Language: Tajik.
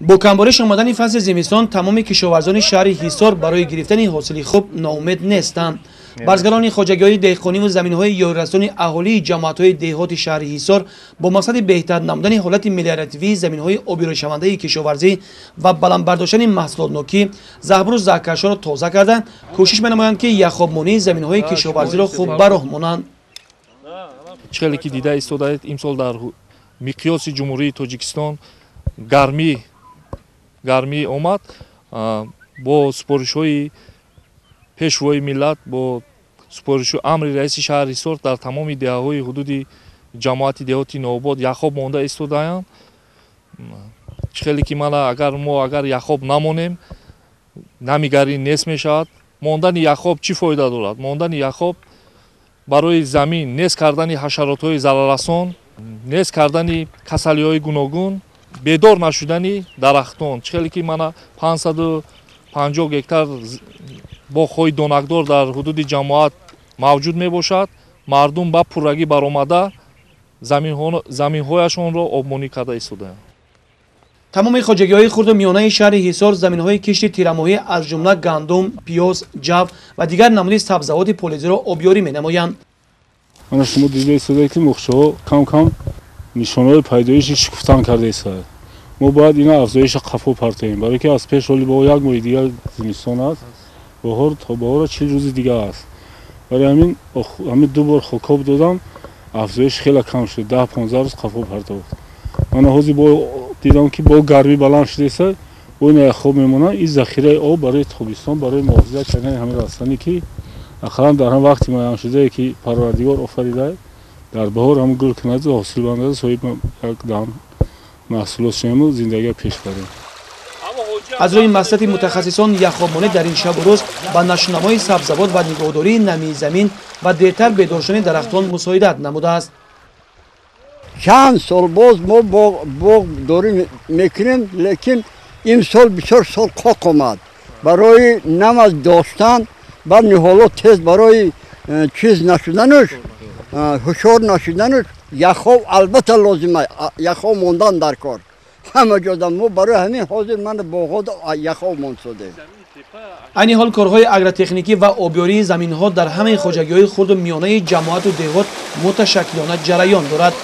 Бо камбориш омадани фасли зимистон тамоми кишоварзони шаҳри Ҳисор барои гирифтани ҳосили хуб ноумед нестанд. Барзгарони хоҷагиҳои деҳқониву заминҳои ёрирасони аҳолии ҷамоатҳои деҳоти шаҳри Ҳисор бо мақсади беҳтар намудани ҳолати мелиоративии заминҳои обёришавандаи кишоварзӣ ва баланд бардоштани маҳсулотнокӣ заҳбуру заҳкашҳоро тоза карда кӯшиш менамоянд, ки яхобмонии заминҳои кишоварзиро хуб ба роҳ монанд. Чӣ хеле ки дида истодаед, имсол дар миқёси Ҷумҳурии Тоҷикистон гармӣ омад. Бо супоришҳои пешвои миллат, бо супоришу амри раиси шаҳри Ҳисор дар тамоми деҳаҳои ҳудуди ҷамоати деҳоти Навобод яхоб монда истодаанд. Чӣ хеле ки мана агар мо агар яхоб намонем, намигарӣ нест мешавад. Мондани яхоб чӣ фоида дорад? Мондани яхоб барои замин нест кардани ҳашаротҳои зараррасон, нест кардани касалиҳои гуногун, бедор нашудани дарахтон. Чӣ хеле ки мана 550 гектар боғҳои донакдор дар ҳудуди ҷамоат мавҷуд мебошад. Мардум ба пуррагӣ баромада заминҳояшонро обмонӣ карда истодаанд. Тамоми хоҷагиҳои хурду миёнаи шаҳри Ҳисор заминҳои кишти тирамоҳӣ аз ҷумла гандум, пиёз, ҷав ва дигар намуди сабзавоти полизиро обёрӣ менамоянд. Мана шумо дида истодаед, ки мухчаҳо кам-кам нишонаҳои пайдоиши шукуфтан карда истодаанд. Мо бояд ина афзоиша қафо партоем, барое ки аз пеш ҳоли бо як моҳи дигар зимистон аст, баҳор то баҳора 40 рӯзи дигар аст. Барои ҳамин ду бор хокоб додам, афзоиш хеле кам шуд, 10-15 рӯз қафо партохт. Мана ҳозир бо дидам, ки бо гармӣ баланд шудааст, бо ина яхоб мемонад. Ин захираи об барои тобистон, барои муҳофизат кардани ҳамин растанӣ, ки ақаллан дар ҳам вақти муайяншудае, ки Парвардигор офаридааст, дар баҳор ҳам гул кунад, ҳосил бандад, соҳиби як дан маҳсулот шавему зиндагиро пеш барем. Аз рӯи маслиҳати мутахассисон, яхобмонӣ дар ин шабу рӯз ба нашунамои сабзавот ва нигоҳдории намии замин ва дертар бедор шудани дарахтон мусоидат намудааст. Чанд сол боз мо боғдорӣ мекунем, лекин имсол бисёр сол қоқ омад. Барои намаз доштан баъд ниҳоло тез барои чиз нашудануш, ҳушёр нашудануш яхоб албатта лозим, яхоб мондан дар кор ҳама ҷода. Мо барои ҳамин ҳозир ман боғҳо яхоб мондсодем. Айни ҳол корҳои агротехникӣ ва обёрии заминҳо дар ҳамаи хоҷагиҳои хурду миёнаи ҷамоату деҳот муташаккилона ҷараён дорад.